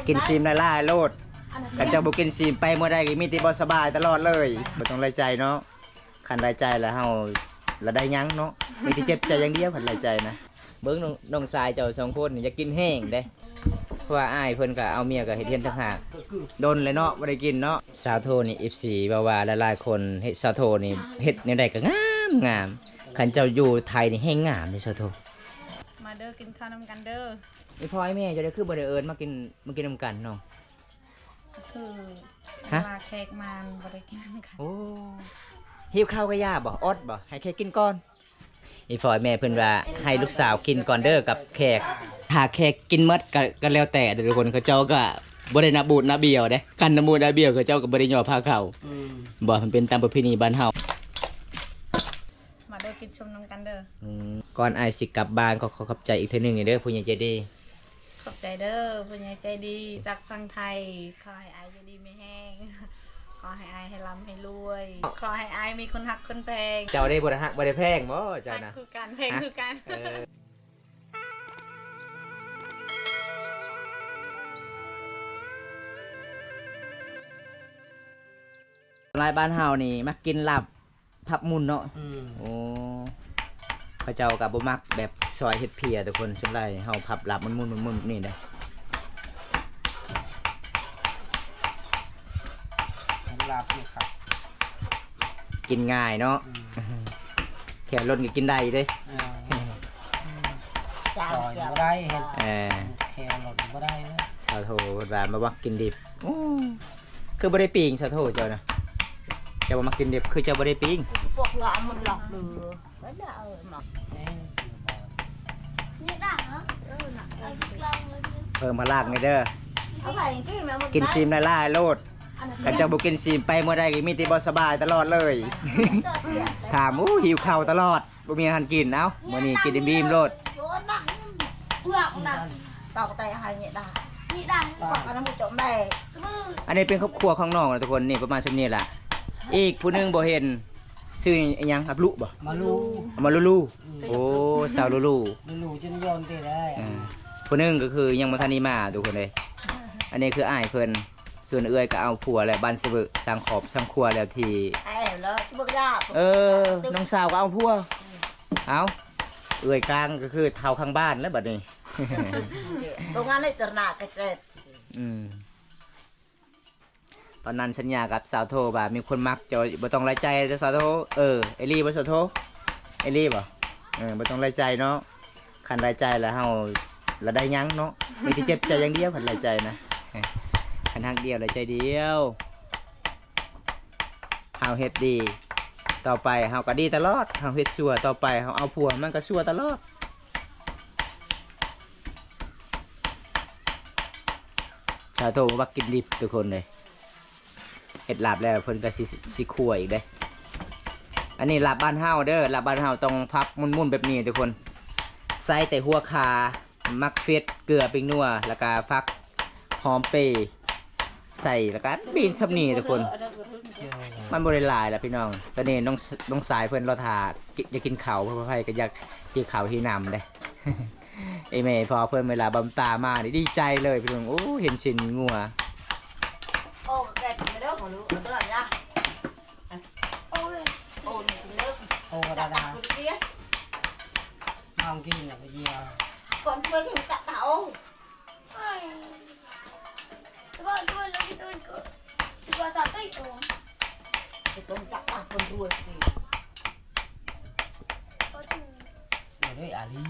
ກິນຊີມຫຼາຍໆໂລດ. ຄັນເຈົ້າບໍ່ກິນຊີມ ໄປເມືອໃດກໍມີແຕ່ບໍ່ສະບາຍຕະຫຼອດເລີຍ. ບໍ່ຕ້ອງຫຼາຍໃຈເນາະ. ຄັນຫຼາຍໃຈແລ້ວເຮົາລະໄດ້ຫຍັງເນາະ. ມີແຕ່ເຈັບໃຈຢ່າງດຽວ ຄັນຫຼາຍໃຈນະ. ເບິ່ງນ້ອງ ນ້ອງຊາຍເຈົ້າສອງຄົນນີ້ຢາກກິນແຮງເດ້. ເພາະວ່າອ້າຍເພິ່ນກໍເອົາເມຍກໍເຮັດເຮືອນຕ່າງຫາກ. ດົນແລ້ວເນາະ ບໍ່ໄດ້ກິນເນາະ. ສາວໂທນີ້ ເອັຟຊີ ເວົ້າວ່າຫຼາຍໆຄົນເຮັດ ສາວໂທນີ້ເຮັດແນວໃດກໍງາມໆ. ຄັນເຈົ້າຢູ່ໄທນີ້ແຮງງາມເດ້ສາວໂທ. ມາເດີ ກິນເຂົ້ານຳກັນເດີ. ອີ່ພໍ່ອີ່ແມ່ເຈົ້າເດ້ ຄືບໍ່ໄດ້ເອີ້ນມາກິນ ມາກິນນຳກັນເນາະ? ຄື ຮະ? ເວລາແຂກມາບໍ່ໄດ້ກິນນຳກັນ. ໂອ້ ຫິວເຂົ້າກໍຢ່າບໍ ອົດບໍ ໃຫ້ແຂກກິນກ່ອນ. ອີ່ພໍ່ອີ່ແມ່ເພິ່ນວ່າໃຫ້ລູກສາວກິນກ່ອນເດີກັບແຂກ. ຖ້າແຂກກິນໝົດກໍ ກໍແລ້ວແຕ່ເດີທຸກຄົນ. ເຂົາເຈົ້າກໍບໍ່ໄດ້ໜ້າບູດໜ້າບຽວເດ້. ຄັນໜ້າບູດໜ້າບຽວ ເຂົາເຈົ້າກໍບໍ່ໄດ້ຍໍພາເຂົ້າ. ອືມ ບໍ່ ມັນເປັນຕາມປະເພນີບ້ານເຮົາ. ມາເດີ ກິນຊົມນຳກັນເດີ. ອືມ ກ່ອນອ້າຍຊິກັບບ້ານ ຂໍຂອບໃຈອີກເທື່ອໜຶ່ງເດີ ຜູ້ໃຫຍ່ໃຈດີ. ຂອບໃຈເດີ ຜູ້ໃຫຍ່ໃຈດີຈາກຝັ່ງໄທ. ຂໍໃຫ້ອ້າຍຢູ່ດີມີແຮງ. ຂໍໃຫ້ອ້າຍໃຫ້ລ່ຳໃຫ້ລວຍ. ຂໍໃຫ້ອ້າຍມີຄົນຮັກຄົນແພງ. ເຈົ້າໄດ້ບໍ່ໄດ້ຮັກບໍ່ໄດ້ແພງບໍ່ເຈົ້ານະ? ຮັກຄືກັນ ແພງຄືກັນ. ເອີ ຫຼາຍບ້ານເຮົານີ້ມັກກິນລາບ ພັບໝຸ່ນເນາະ. ອືມ ໂອ້ ເຂົາເຈົ້າກໍບໍ່ມັກແບບຊອຍເຮັດເພຍທຸກຄົນ. ສ່ວນຫຼາຍເຮົາພັບລາບໝຸ່ນໆໆແບບນີ້ເດ້. ເຫັນລາບນີ້ຄັກ ກິນງ່າຍເນາະ. ອືມ ແຄ່ຫຼົ່ນກໍກິນໄດ້ເດ້. ເອີ ຊອຍບໍ່ໄດ້ ເຫັນ ເອີ ແຄ່ຫຼົ່ນບໍ່ໄດ້. ສາວໂທເພິ່ນວ່າບໍ່ມັກກິນດິບ. ໂອ້ ຄືບໍ່ໄດ້ປີ້ງສາໂທເຈົ້ານະ? ເຈົ້າບໍ່ມັກກິນດິບ ຄືເຈົ້າບໍ່ໄດ້ປີ້ງ. ພວກລາວມັນລັກເດີ. ເພີ່ມພະລັງແດ່ເດີ. ກິນຊີມຫຼາຍໆໂລດ. ຄັນເຈົ້າບໍ່ກິນຊີມ ໄປເມືອໃດກໍມີແຕ່ບໍ່ສະບາຍຕະຫຼອດເລີຍ. ຖາມ ໂອ້ ຫິວເຂົ້າຕະຫຼອດ. ບໍ່ມີອາຫານກິນ. ເອົ້າ ມື້ນີ້ກິນອີ່ມໆໂລດ. ອັນນີ້ເປັນຄອບຄົວຂອງນ້ອງນະທຸກຄົນ. ນີ້ປະມານສ່ຳນີ້ລະ. ອີກຜູ້ໜຶ່ງບໍ່ເຫັນ ຊື່ອີ່ຫຍັງ? ອັບລຸບໍ? ມາລູ. ມາລູລູ. ອືມ ໂອ້ ສາວລູລູ. ລູລູຈົນຍ້ອນຕິໄດ້. ເອີ ຜູ້ໜຶ່ງກໍຄືຍັງບໍ່ທັນໄດ້ມາທຸກຄົນເອີຍ. ອັນນີ້ຄືອ້າຍເພິ່ນ. ສ່ວນເອື້ອຍກໍເອົາຜົວແລ້ວ ບ້ານສະເວີ ສ້າງຄອບສ້າງຄົວແລ້ວທີ່ ເອີ ນ້ອງສາວກໍເອົາຜົວ. ເອົ້າ ເອື້ອຍກາງກໍຄືເຖົ້າຂ້າງບ້ານແລ້ວບັດນີ້. ໂຮງງານໃນຕະຫຼາດກະເຈັດ. ອືມ ຕອນນັ້ນສັນຍາກັບສາວໂທວ່າມີຄົນມັກເຈົ້າ ບໍ່ຕ້ອງຫຼາຍໃຈເດີສາວໂທ. ເອີ ອີ່ຫຼີບໍ່ສາວໂທ? ອີ່ຫຼີບໍ່? ເອີ ບໍ່ຕ້ອງຫຼາຍໃຈເນາະ. ຄັນຫຼາຍໃຈແລ້ວເຮົາລະໄດ້ຫຍັງເນາະ. ມີແຕ່ເຈັບໃຈຢ່າງດຽວ ຄັນຫຼາຍໃຈນະ. ຄັນຮັກດຽວລະໃຈດຽວ. ເຮົາເຮັດດີຕໍ່ໄປເຮົາກໍດີຕະຫຼອດ. ເຮົາເຮັດຊົ່ວຕໍ່ໄປ ເຮົາເອົາຜົວ ມັນກໍຊົ່ວຕະຫຼອດ. ສາໂທບໍ່ມັກກິນດິບທຸກຄົນເລີຍ. ເຮັດລາບແລ້ວເພິ່ນກໍຊິ ຊິຂົ້ວອີກເດ້. ອັນນີ້ລາບບ້ານເຮົາເດີ. ລາບບ້ານເຮົາຕ້ອງພັບໝຸ່ນໆແບບນີ້ທຸກຄົນ. ໃສ່ແຕ່ຫົວຂ່າ ໝາກເຜັດ ເກືອ ແປ້ງນົວ ແລ້ວກະຜັກຫອມເປ ໃສ່ ແລ້ວກະບີບສ່ຳນີ້ທຸກຄົນ. ມັນບໍ່ໄດ້ຫຼາຍລະພີ່ນ້ອງ. ຕອນນີ້ນ້ອງ ນ້ອງຊາຍເພິ່ນລໍຖ້າ ຢາກກິນເຂົ້າ. ໃຜກໍຢາກຫິວເຂົ້າຫິວນ້ຳເດ້. ອີ່ແມ່ພໍ່ເພິ່ນເວລາບຳຕາມານີ້ດີໃຈເລີຍພີ່ນ້ອງ. ໂອ້ ເຫັນຊີ້ນງົວ. ໂອ້ ແກະກິນເດີ ຂໍລູກເດີຍາ. ໂອ້ຍ ໂອ້ຍ ກິນເດີ. ໂອ້ ດາດາ ເອົາກິນແລ້ວກໍຢຽວ. ຄົນຊ່ວຍກິນກະເຕົາ. ໂອ້ຍ ອາລີ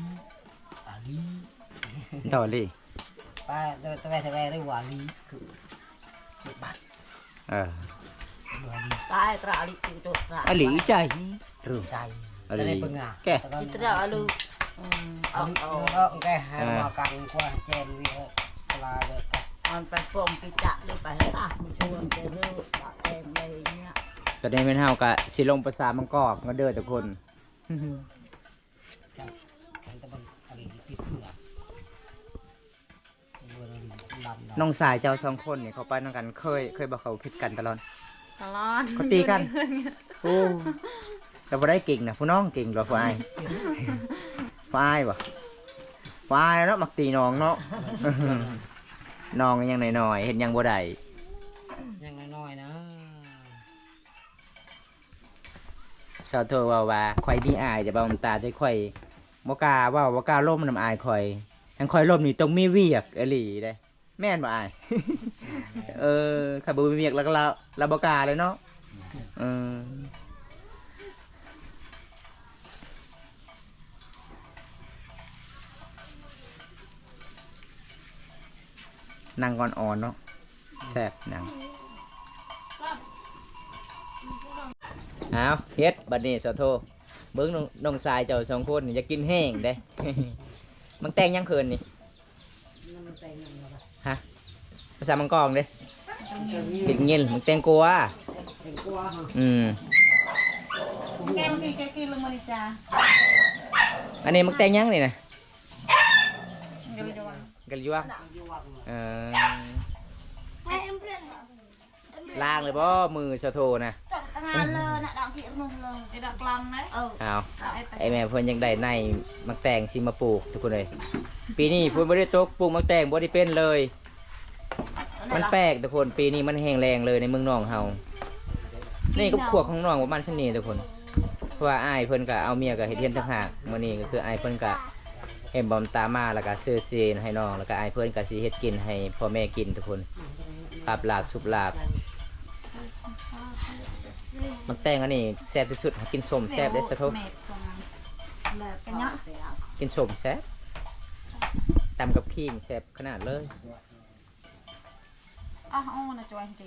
ອາລີ ຕໍ່ລີ ປາ ແຕ່ ແຕ່ ແຕ່ ອາລີ ຄື ເອີ ຕາຍຕຣາອາລີ ອາລີ ໃຈ ໃຈ ອາລີ ແກ ອາລີ ອືມ ອາລີ ເອີ ແກ ຫາມາກັນກວ່າແຈມວິໂອ ປາເດີ ອັນໄປປ້ອມປິຈະ ຫຼື ໄປຫາ ມາຊວນແກເດີ ປາແຈມເລີຍເນຍ. ຕອນນີ້ແມ່ນເຮົາກະຊິລົງໄປສາມະກອກເດີທຸກຄົນ. ນ້ອງຊາຍເຈົ້າສອງຄົນນີ້ ເຂົາໄປນຳກັນ ເຄີຍ ເຄີຍບໍ່ ເຂົາຜິດກັນຕະຫຼອດ? ຕະຫຼອດ ເຂົາຕີກັນ. ໂອ້ ແຕ່ບໍ່ໄດ້ເກັ່ງນະ ຜູ້ນ້ອງເກັ່ງ ຫຼື ຜູ້ອ້າຍ? ຜູ້ອ້າຍບໍ່? ຜູ້ອ້າຍເນາະ ມັກຕີນ້ອງເນາະ. ນ້ອງຍັງນ້ອຍໆ ເຮັດຫຍັງບໍ່ໄດ້ ຍັງນ້ອຍໆນະ. ສາວໂທເວົ້າວ່າ ຂ້ອຍມີອ້າຍແຕ່ເວົ້ານ້ຳຕາ ແຕ່ຂ້ອຍບໍ່ກ້າເວົ້າ ບໍ່ກ້າລົມນຳອ້າຍຂ້ອຍ. ຄັນຂ້ອຍລົມນີ້ຕ້ອງມີວຽກອີ່ຫຼີເດ້. ແມ່ນບໍ່ອ້າຍ? ເອີ ຄັນບໍ່ມີວຽກລະ ລະ ລະບໍ່ກ້າເລີຍເນາະ. ເອີ ໜັງອ່ອນໆເນາະ ແຊບໜັງ. ອ້າວ ເຮັດບັດນີ້ສາວໂທ ເບິ່ງນ້ອງ ນ້ອງຊາຍເຈົ້າສອງຄົນຢາກກິນແຮງເດ້. ມັກແຕງຫຍັງເພິ່ນນີ້? ຮະ? ພາສາມັງກອງເດ້. ເຮັດເງິນ ມັກແຕງກວາ. ອືມ ແກງທີ່ຈະກິນລະມື້ນີ້ຈ້າ. ອັນນີ້ມັກແຕງຫຍັງນີ້ນະ? ກະລະຍວກ. ກະລະຍວກ ເອີ. ລ້າງເລີຍບໍ່ມືສາວໂທນະ? ເອົາ ໄອ້ແມ່ເພິ່ນຢາກໄດ້ໃນໝາກແຕງຊິມາປູກທຸກຄົນເອີຍ. ປີນີ້ຝົນບໍ່ໄດ້ຕົກ ປູກໝາກແຕງບໍ່ໄດ້ເປັນເລີຍ. ມັນແປກທຸກຄົນ ປີນີ້ມັນແຫ້ງແລ້ງເລີຍໃນເມືອງນອງເຮົາ. ນີ້ຄອບຄົວຂອງນ້ອງປະມານສ່ຳນີ້ທຸກຄົນ. ເພາະວ່າອ້າຍເພິ່ນກະເອົາເມຍກະເຮັດເຮືອນຕ່າງຫາກ. ມື້ນີ້ກະຄືອ້າຍເພິ່ນກະເຫັນບອມຕາມາ ແລ້ວກະຊື້ຊີນໃຫ້ນ້ອງ ແລ້ວກະອ້າຍເພິ່ນກະຊິເຮັດກິນໃຫ້ພໍ່ແມ່ກິນທຸກຄົນ. ລາບ ລາບ ຊຸບລາບ. ໝາກແຕງອັນນີ້ແຊບທີ່ສຸດ ກິນສົ້ມແຊບເດ້ສາໂທ. ກິນສົ້ມແຊບ ຕຳກັບຂີງແຊບຂະໜາດເລີຍ. ອ່ະ ເອົານະຈອຍຕິ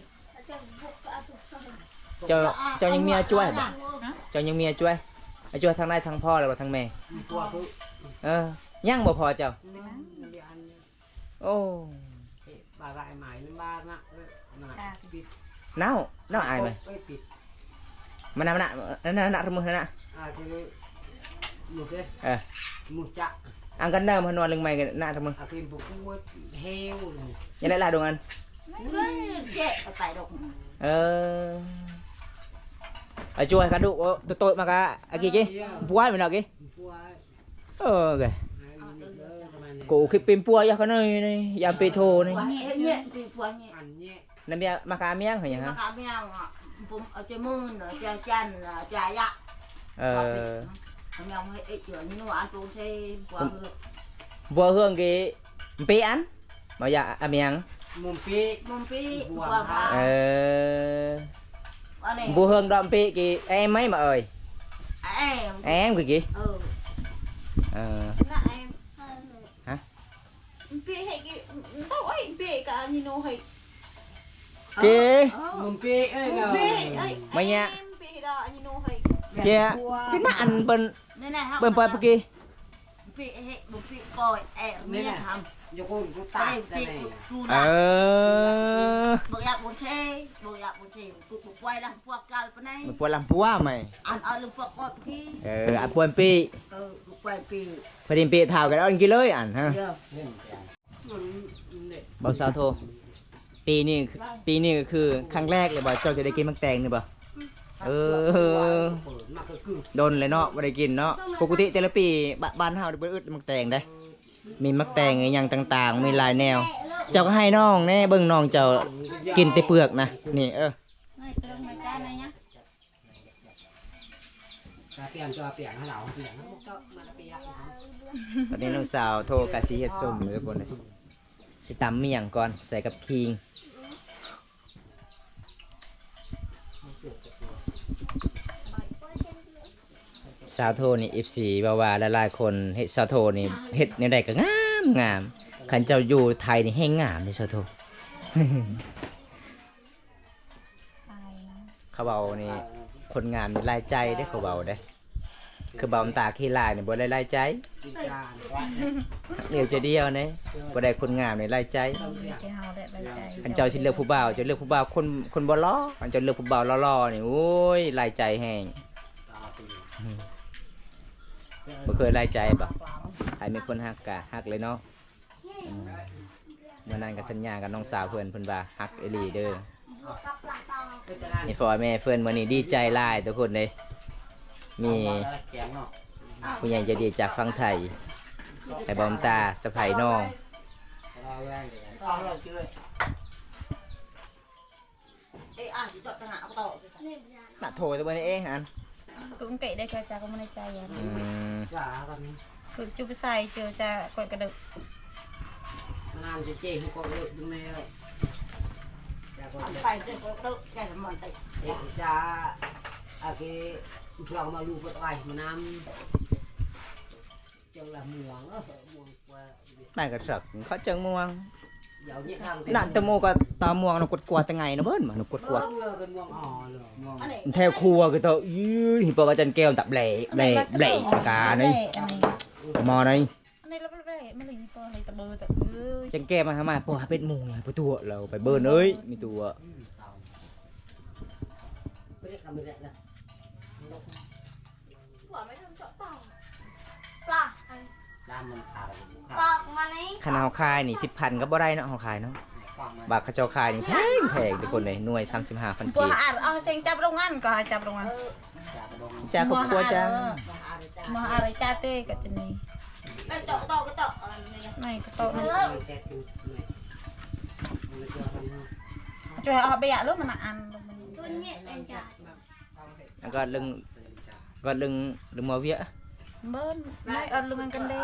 ເຈົ້າ ເຈົ້າຍັງມີອາຈວຍບໍ່? ຮະ? ເຈົ້າຍັງມີອາຈວຍ? ອາຈວຍທາງໃດ ທາງພໍ່ ຫຼືວ່າທາງແມ່? ເອີ ຍັງບໍ່ພໍ່ເຈົ້າ? ໂອ້ ເນາະ ເນາະ ອາຍມາ ມານະ ມານະ ເອີ ອັງກັນເດີມ ເຮົານອນລຶງໃໝ່ກັນນະ ທຳມື ຍັງໄດ້ຫຼາຍດອງອັນ ເອີ ອາຈວຍກະດຸໂຕໂຕມາກະອາກິກິ ປວຍແມ່ນອາກິ ເອີ ໂກຄິດເປັນປົວຢາກະໜ້ອຍນີ້ ຢາມເປໂທນີ້ ນ້ຳເບຍມາຄາມຽງ ເຮັດຫຍັງ ມາຄາມຽງ ອາຈາຍມືນ ອາຈາຍຈັນ ອາຈາຍຍະ ເອີ ບົວເຮືອງກີ ເປອັນ ມາຢາອາມຽງ ມຸມປີ ມຸມປີ ບົວພາ ເອີ ບົວເຮືອງດອມປີກີ ແອມໄມມາເອີຍ ແອມ ແອມກີ ເອີ ເອີ ນະແອມ ຮະ ປີເຮກີ ເຕົ້າເອີຍ ປີກະນິໂນເຮີຍ ເກ ມຸມປີເອີຍ ມາຍະ ເກ ເປັນນະອັນເບິ່ນ ເບິ່ນປອຍປີກີ ເອີ ມັນປວຍລຳປົວໄໝ ເອີ ອັນປວຍປີ ພໍດີປີເຖົ້າກັນເອົາກິນເລີຍອັນ ຮະ ເບົາສາວໂທ ປີນີ້ ປີນີ້ກະຄືຄັ້ງແລກເລີຍບໍ່ ເຈົ້າຈະໄດ້ກິນໝາກແຕງນີ້ບໍ່? ເອີ ດົນແລ້ວເນາະ ບໍ່ໄດ້ກິນເນາະ ປົກກະຕິແຕ່ລະປີ ບ້ານເຮົາບໍ່ອຶດໝາກແຕງເດ້ ມີໝາກແຕງອີ່ຫຍັງຕ່າງໆ ມີຫຼາຍແນວ ເຈົ້າກະໃຫ້ນ້ອງແນ່ ເບິ່ງນ້ອງເຈົ້າກິນແຕ່ເປືອກນະ ນີ້ ເອີ ຕອນນີ້ນ້ອງສາວໂທກະຊິເຮັດສົ້ມທຸກຄົນເອີຍ ຊິຕຳໝຽງກ່ອນ ໃສ່ກັບຂີງ ສາວໂທນີ້ ເອັຟຊີ ເວົ້າວ່າຫຼາຍໆຄົນເຮັດສາວໂທນີ້ ເຮັດແນວໃດກະງາມໆ ຄັນເຈົ້າຢູ່ໄທນີ້ແຮ່ງງາມເດ້ສາວໂທ. ເຂົາເວົ້ານີ້ ຄົນງາມນີ້ຫຼາຍໃຈເດ້ ເຂົາເວົ້າເດ້ ຄືເບົາຕາຂີ້ລາຍນີ້ບໍ່ໄດ້ຫຼາຍໃຈ ດຽວຈະດຽວເດ້ ບໍ່ໄດ້ຄົນງາມນີ້ຫຼາຍໃຈ ຄັນເຈົ້າຊິເລືອກຜູ້ບ່າວ ເຈົ້າເລືອກຜູ້ບ່າວຄົນ ຄົນບໍ່ຫຼໍ່ ຄັນເຈົ້າເລືອກຜູ້ບ່າວຫຼໍ່ໆນີ້ ໂອ້ຍ ຫຼາຍໃຈແຮງ ບໍ່ເຄີຍຫຼາຍໃຈບໍ່? ໃຜມີຄົນຮັກກະຮັກເລີຍເນາະ. ອືມ ມື້ນັ້ນກະສັນຍາກັບນ້ອງສາວເພິ່ນ ເພິ່ນວ່າຮັກອີ່ຫຼີເດີ ໃຫ້ພໍ່ແມ່ເພິ່ນ ມື້ນີ້ດີໃຈຫຼາຍທຸກຄົນເດ້ ມີຜູ້ໃຫຍ່ໃຈດີຈາກຝັ່ງໄທ ໃຫ້ເບົາຕາສະໃພ້ນ້ອງ ມາໂທແຕ່ເບິ່ງເອງຫັ້ນ Cũng kệ đây cho cha con mày cha vậy. ອືມ Cứ chụp sai chứ cha coi cái đợt. ມານານຈະເຈ ກໍເລີກຢູ່ແມ່ ຈາກ ໄປເດີ ກໍເລີກ ແກມັນໄປ ຈາ ອາເກ ພວກມາລູເປີດໄວ້ມານຳ ຈັ່ງລະມ່ວງ ເອີ ມ່ວງກວ່າ ນາຍກະສັກ ເຂົາຈັ່ງມ່ວງ ນານຕະໂມກະຕາມ່ວງນະ ກວດກວາດແຕ່ໄງນະເບິ່ນມານະ ກວດກວາດ ເອີ ກັນມ່ວງ ອໍ ເລີຍ ແຖວຄົວກະເຕາະ ອີ ເຫັນປະວ່າຈັນແກ້ວຕະແບລະແບລະແບລະການ ໝໍໃນ ອັນນີ້ລະແບລະແບລະ ມະລິງກໍໃຫ້ຕະເບີຕະເອີຍ ຈັນແກ້ວມາຫາມາ ພໍຫາເປັດໂມງ ໃຫ້ປະຕົວະລາວໄປເບິ່ນເອີຍ ມີຕົວະ ປາ ປາກມັນຂາວ ຂາວ ຂະໜາດເຮົາຂາຍນີ້ສິບພັນກໍບໍ່ໄດ້ເນາະ ເຮົາຂາຍເນາະ ບາດເຂົາເຈົ້າຂາຍນີ້ແພງໆ ທຸກຄົນເອີຍ ໜ່ວຍສາມສິບຫ້າພັນກີບ ບໍ່ອາດເອົາເສັງຈັບໂຮງງານກໍໃຫ້ຈັບໂຮງງານ ຈາກຄອບຄົວຈາ ມາອາໄລຈາເຕກະຈະມີ ແມ່ນເຈາະ ເຈາະ ເຈາະ ໄມ້ກະເຈາະ ເອີ ຈະເອົາເບຍເລີຍ ມັນອັນ ອັນກໍເລື່ອງ ກໍເລື່ອງ ເລື່ອງໝໍວຽກ ບໍ່ ໄດ້ອອດເລື່ອງກັນເດ້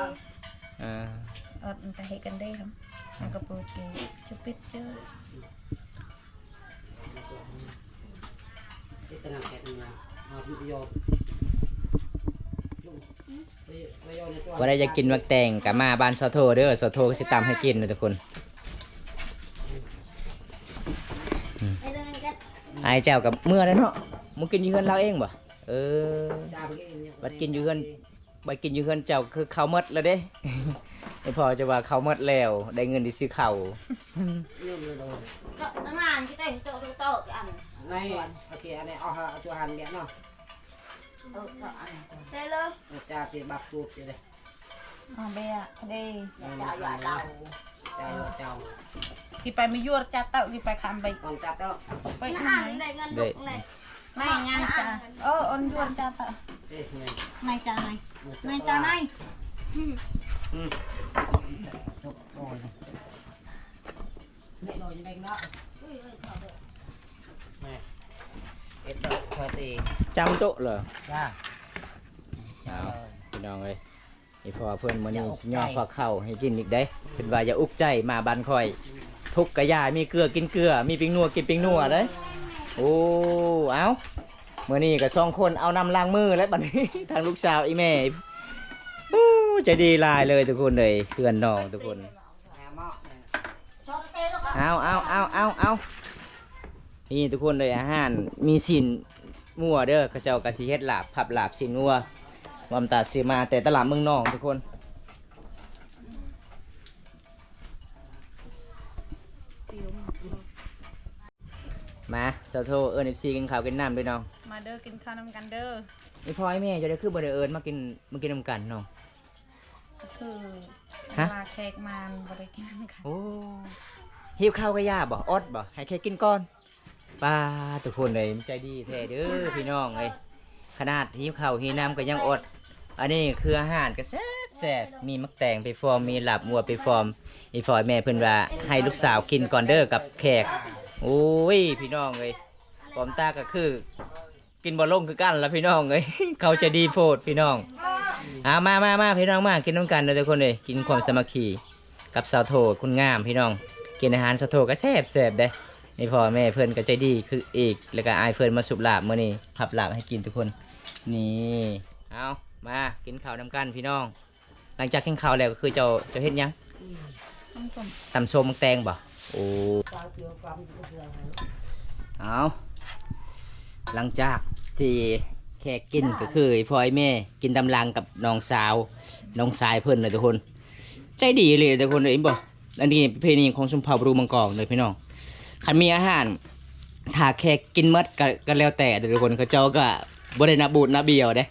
ເອີ ອອດມັນຈະເຮັດກັນເດ້ ມັນກໍເປີດເກ ຈະປິດເຈີ ຜູ້ໃດຢາກກິນໝາກແຕງກໍມາບ້ານຊາວໂທເດີ ຊາວໂທກໍຊິຕຳໃຫ້ກິນນະທຸກຄົນ ອືມ ອ້າຍເຈົ້າກໍເມືອແລ້ວເນາະ ມາກິນຢູ່ເຮືອນລາວເອງບໍ່? ເອີ ບັດກິນຢູ່ເຮືອນ ບັດກິນຢູ່ເຮືອນເຈົ້າຄືເຂົ້າໝົດແລ້ວເດ້ ໃຫ້ພໍ່ເຈົ້າວ່າເຂົ້າໝົດແລ້ວ ໄດ້ເງິນໄດ້ຊື້ເຂົ້າ ນານຊິໄດ້ໂຕໂຕອັນ ໃນ ໂອເຄ ອັນນີ້ເອົາ ເອົາຕົວຫັນແບບເນາະ ເອີ ເອົາອັນນີ້ ໄດ້ເລີຍ ຈາຊິບັກຕູດຊິເດ້ ອາເບຍເດ ຈາຢາເຕົາ ຈາຢາເຕົາ ທີ່ໄປມາຍວດຈາເຕົາ ທີ່ໄປຄຳໄປ ກ່ອນຈາເຕົາ ໄປ ນະ ອັນ ໄດ້ເງິນ ເດ້ ນາຍ ນາຍຍັງຈາ ເອີ ອັນຍວດຈາເຕົາ ເດ້ ນາຍ ນາຍຈາ ນາຍ ນາຍຈາ ນາຍ ອືມ ອືມ ໂອ້ຍ ແມ່ນ້ອຍແມ່ນເນາະ ແມ່ ເອັດເດີ ຂໍຕີ ຈຳໂຕະເລີຍ ຈ້າ ເອົາ ພີ່ນ້ອງເອີຍ ອີ່ພໍ່ເພິ່ນມື້ນີ້ຊິຍໍ້ພາເຂົ້າໃຫ້ກິນອີກເດ້ ເພິ່ນວ່າຢ່າອຸກໃຈມາບ້ານຂ້ອຍ ທຸກກະຢ່າ ມີເກືອກິນເກືອ ມີປິງນົວກິນປິງນົວເດ້ ໂອ້ ເອົ້າ ມື້ນີ້ກະສອງຄົນເອົານ້ຳລ້າງມືແລ້ວບັດນີ້ ທັງລູກສາວອີ່ແມ່ ໂອ້ ໃຈດີຫຼາຍເລີຍທຸກຄົນເອີຍ ເພື່ອນນ້ອງທຸກຄົນ ເອົາ ເອົາ ເອົາ ເອົາ ເອົາ ນີ້ທຸກຄົນເອີຍ ອາຫານມີຊີ້ນງົວເດີ ເຂົາເຈົ້າກະຊິເຮັດລາບ ພັບລາບຊີ້ນງົວ ວ່າຕາຊື້ມາແຕ່ຕະຫຼາດເມືອງນອງທຸກຄົນ ມາ ສາວໂທ ເອີ້ນເອັບຊີກິນເຂົ້າກິນນ້ຳເດີນ້ອງ ມາເດີ ກິນເຂົ້ານຳກັນເດີ ອີ່ພໍ່ອີ່ແມ່ເຈົ້າເດີ ຄືບໍ່ໄດ້ເອີ້ນມາກິນ ມາກິນນຳກັນນ້ອງ ກໍຄື ຮະ? ເວລາແຂກມາບໍ່ໄດ້ກິນນຳກັນ ໂອ້ ຫິວເຂົ້າກໍຢ່າບໍ ອົດບໍ ໃຫ້ແຂກກິນກ່ອນ ປ້າ ທຸກຄົນເອີຍ ໃຈດີແທ້ເດີພີ່ນ້ອງເອີຍ ຂະໜາດຫິວເຂົ້າຫິວນ້ຳກໍຍັງອົດ ອັນນີ້ຄືອາຫານກໍແຊບໆ ມີໝາກແຕງໄປພ້ອມ ມີລາບງົວໄປພ້ອມ ອີ່ພໍ່ແມ່ເພິ່ນວ່າໃຫ້ລູກສາວກິນກ່ອນເດີກັບແຂກ ໂອ້ຍ ພີ່ນ້ອງເອີຍ ປອມຕາກໍຄື ກິນບໍ່ລົງຄືກັນລະພີ່ນ້ອງເອີຍ ເຂົາໃຈດີໂພດພີ່ນ້ອງ ເອົາ ມາ ມາ ມາ ພີ່ນ້ອງມາ ກິນນຳກັນເດີທຸກຄົນເອີຍ ກິນຄວາມສາມັກຄີກັບສາວໂທຄົນງາມພີ່ນ້ອງ ກິນອາຫານສາວໂທກໍແຊບໆເດ້ ນີ້ພໍ່ແມ່ເພິ່ນກໍໃຈດີຄືອີກ ແລ້ວກໍອ້າຍເພິ່ນມາສູບລາບມື້ນີ້ ພັບລາບໃຫ້ກິນທຸກຄົນ ນີ້ ເອົາ ມາກິນເຂົ້ານຳກັນພີ່ນ້ອງ. ຫຼັງຈາກກິນເຂົ້າແລ້ວກໍຄືເຈົ້າ ເຈົ້າເຮັດຫຍັງ? ຕຳສົ້ມ ຕຳສົ້ມໝາກແຕງບໍ? ໂອ້ ເອົາ ຫຼັງຈາກທີ່ແຂກກິນກໍຄືພໍ່ແມ່ກິນຕາມຫຼັງກັບນ້ອງສາວ ນ້ອງຊາຍເພິ່ນນະທຸກຄົນ ໃຈດີອີ່ຫຼີທຸກຄົນເອີຍ ເຫັນບໍ່? ອັນນີ້ປະເພນີຂອງຊົນເຜົ່າບຣູມັງກອງເດີພີ່ນ້ອງ ຄັນມີອາຫານ ຖ້າແຂກກິນໝົດກໍ ກໍແລ້ວແຕ່ເດີທຸກຄົນ ເຂົາເຈົ້າກໍບໍ່ໄດ້ນະບູດນະບຽວເດ້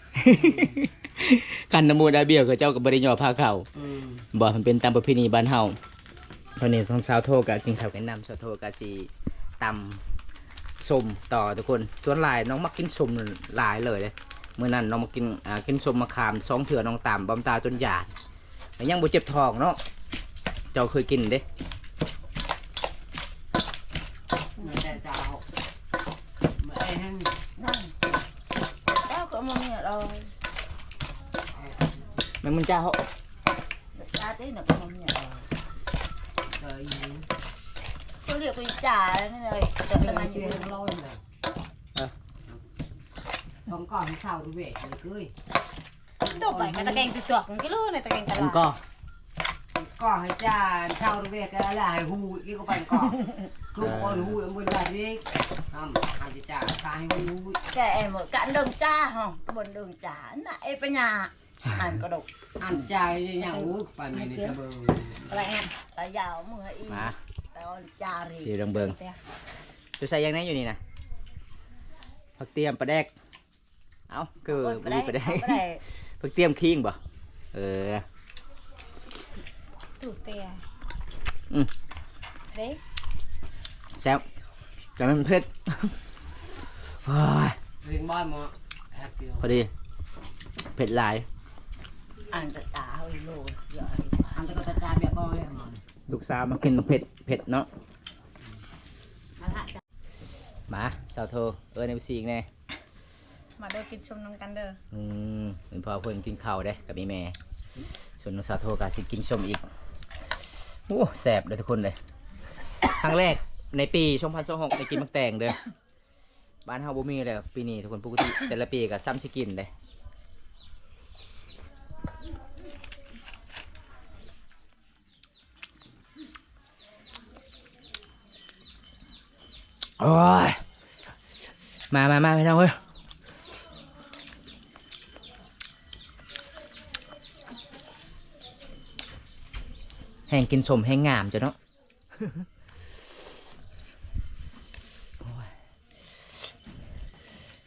ຄັນນະບູດນະບຽວເຂົາເຈົ້າກໍບໍ່ໄດ້ຍໍພາເຂົ້າ ອືມ ບໍ່ ມັນເປັນຕາມປະເພນີບ້ານເຮົາ ຕອນນີ້ສາວໂທກໍກິນເຂົ້າກິນນ້ຳ ສາວໂທກໍຊິຕຳສົ້ມຕໍ່ທຸກຄົນ ສ່ວນຫຼາຍນ້ອງມັກກິນສົ້ມຫຼາຍເລີຍເດ້ ມື້ນັ້ນນ້ອງມາກິນ ອ່າ ກິນສົ້ມມະຂາມສອງເທື່ອ ນ້ອງຕຳບອມຕາຈົນຢາກ ແລ້ວຍັງບໍ່ເຈັບທ້ອງເນາະ ເຈົ້າເຄີຍກິນເດ້ ມັນຈາເຮົາ ຈາຕິນະກໍມັນເນຍ ເຂົາລຽກວ່າຈານີ້ເລີຍ ຈາ ເອີ ຕ້ອງກໍໃຫ້ເຊົາເວກເລີຍ ໂຕໄປກະຕະແກງຕິດຕົວກກິໂລໃນຕະແກງຕະຫຼາດ ກໍ ກໍໃຫ້ຈາເຊົາເວກກະລະໃຫ້ຮູ້ອີກກໍໄປກໍ ຄືບໍ່ຮູ້ມື້ລະເດ ອຳ ໃຫ້ຈາກະໃຫ້ຮູ້ ແກເອໝົດກະເດີງຈາເຮົາ ບໍ່ເດີງຈານະເອປະຍາ ອັນກະດົກ ອັນຈາຍຍັງ ໂອ້ ປານນີ້ແຕ່ເບິ່ງ ລະແອນ ລະຍາວເມືອອີກ ມາ ຕອນຈາຣີ ຊິລອງເບິ່ງ ເຈົ້າໃສ່ຫຍັງແດ່ຢູ່ນີ້ນະ ຜັກຕຽມ ປາແດກ ເອົ້າ ຄື ເອົາໄປ ບໍ່ມີປາແດກ ເອົາໄປ ຜັກຕຽມຄີງບໍ່ ເອີ ຕູເຕຍ ອືມ ເດ້ ແຊບ ແຕ່ມັນເຜັດ ໂອ້ຍ ເຮັດບ້ານບໍ່ ເຜັດດຽວ ພໍດີ ເຜັດຫຼາຍ ອັນຕະຕາເຮົາອີໂລ ອັນຕະກະຕະຕາແບບບໍ່ ລູກສາວມາກິນເຜັດ ເຜັດເນາະ ມາ ສາວໂທ ເອີ້ນເອັຟຊີອີກແດ່ ມາເດີ ກິນຊົມນຳກັນເດີ ອືມ ເປັນພໍ່ເພິ່ນກິນເຂົ້າເດ້ ກັບອີ່ແມ່ ສ່ວນນ້ອງສາວໂທກໍຊິກິນຊົມອີກ ໂອ້ ແຊບເດີທຸກຄົນເດີ ຄັ້ງແລກໃນປີສອງພັນຊາວຫົກໄດ້ກິນໝາກແຕງເດີ ບ້ານເຮົາບໍ່ມີແລ້ວປີນີ້ທຸກຄົນ ປົກກະຕິແຕ່ລະປີກໍຊ້ຳຊິກິນເດ້ ໂອ້ຍ ມາ ມາ ມາ ພີ່ນ້ອງເອີຍ ແຮ່ງກິນສົ້ມແຮ່ງງາມເຈົ້າເນາະ ໂອ້ຍ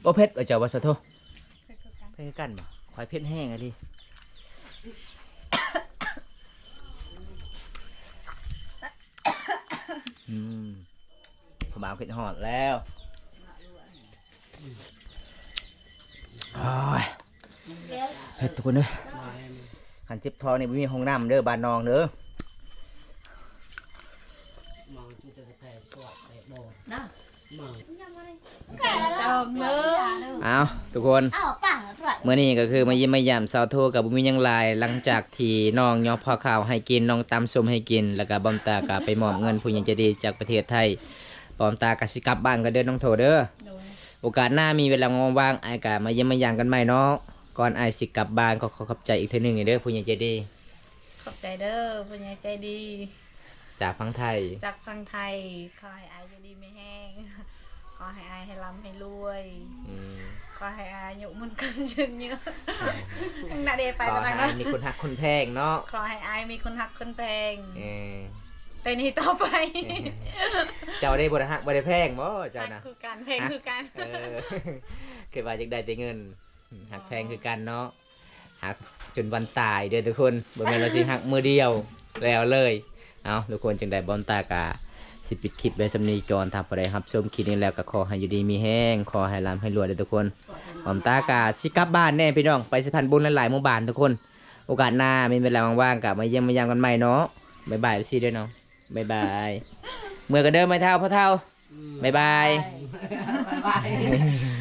ບໍ່ເຜັດວ່າເຈົ້າວ່າສາໂທ ເຜັດຄືກັນ ເຜັດຄືກັນບໍ່ ຂ້ອຍເຜັດແຮງອີ່ຫຼີ ອືມ ຜູ້ບ່າວຄິດຮອດແລ້ວ ໂອ້ຍ ເຮັດທຸກຄົນເດີ ຄັນເຈັບທ້ອງນີ້ບໍ່ມີຫ້ອງນ້ຳເດີ ບ້ານນ້ອງເດີ ເອົາ ທຸກຄົນ ເອົາ ມື້ນີ້ກໍຄືມາຢ້ຽມມາຢາມສາວໂທ ກໍບໍ່ມີຫຍັງຫຼາຍ ຫຼັງຈາກທີ່ນ້ອງຍໍເຂົ້າໃຫ້ກິນ ນ້ອງຕຳສົ້ມໃຫ້ກິນ ແລ້ວກໍບ່ອນຕາກໍໄປມອບເງິນຜູ້ໃຫຍ່ໃຈດີຈາກປະເທດໄທ ບ່ອນຕາກໍຊິກັບບ້ານກ່ອນເດີນ້ອງໂທເດີ ໂດຍ ໂອກາດໜ້າມີເວລາວ່າງໆ ອ້າຍກໍມາຢ້ຽມມາຢາມກັນໃໝ່ເນາະ ກ່ອນອ້າຍຊິກັບບ້ານ ກໍຂໍຂອບໃຈອີກເທື່ອໜຶ່ງເດີ ຜູ້ໃຫຍ່ໃຈດີ ຂອບໃຈເດີ ຜູ້ໃຫຍ່ໃຈດີ ຈາກຝັ່ງໄທ ຈາກຝັ່ງໄທ ຂໍໃຫ້ອ້າຍຢູ່ດີມີແຮງ ຂໍໃຫ້ອ້າຍໃຫ້ລ່ຳໃຫ້ລວຍ ອືມ ຂໍໃຫ້ອາຍຸໝັ້ນຂວັນຍືນຍືນ ອືມ ນະເດ ໄປ ຂໍໃຫ້ອ້າຍມີຄົນຮັກຄົນແພງເນາະ ຂໍໃຫ້ອ້າຍມີຄົນຮັກຄົນແພງ ເອີ ແຕ່ນີ້ຕໍ່ໄປ ເອີ ເຈົ້າໄດ້ບໍ່ໄດ້ຮັກບໍ່ໄດ້ແພງບໍ່ເຈົ້ານະ ຮັກຄືກັນ ແພງຄືກັນ ເອີ ຄິດວ່າຢາກໄດ້ແຕ່ເງິນ ຮັກແພງຄືກັນເນາະ ຮັກຈົນວັນຕາຍເດີທຸກຄົນ ບໍ່ແມ່ນວ່າຊິຮັກມື້ດຽວແລ້ວເລີຍ ເອົ້າ ທຸກຄົນ ຈັ່ງໃດບ່ອນຕາກະຊິປິດຄລິບໄວ້ສ່ຳນີ້ກ່ອນ ຖ້າຜູ້ໃດຮັບຊົມຄລິບນີ້ແລ້ວກໍຂໍໃຫ້ຢູ່ດີມີແຮງ ຂໍໃຫ້ລ່ຳໃຫ້ລວຍເດີທຸກຄົນ ບ່ອນຕາກະຊິກັບບ້ານແດ່ພີ່ນ້ອງ ໄປສະພານບຸນຫຼາຍໆໝູ່ບ້ານທຸກຄົນ ໂອກາດໜ້າມີເວລາວ່າງໆກໍມາຢ້ຽມມາຢາມກັນໃໝ່ເນາະ ບາຍບາຍ ເອັຟຊີ ເດີເນາະ ບາຍບາຍ ເມືອກັນເດີ ແມ່ເຖົ້າ ພໍ່ເຖົ້າ ອືມ ບາຍບາຍ ບາຍບາຍ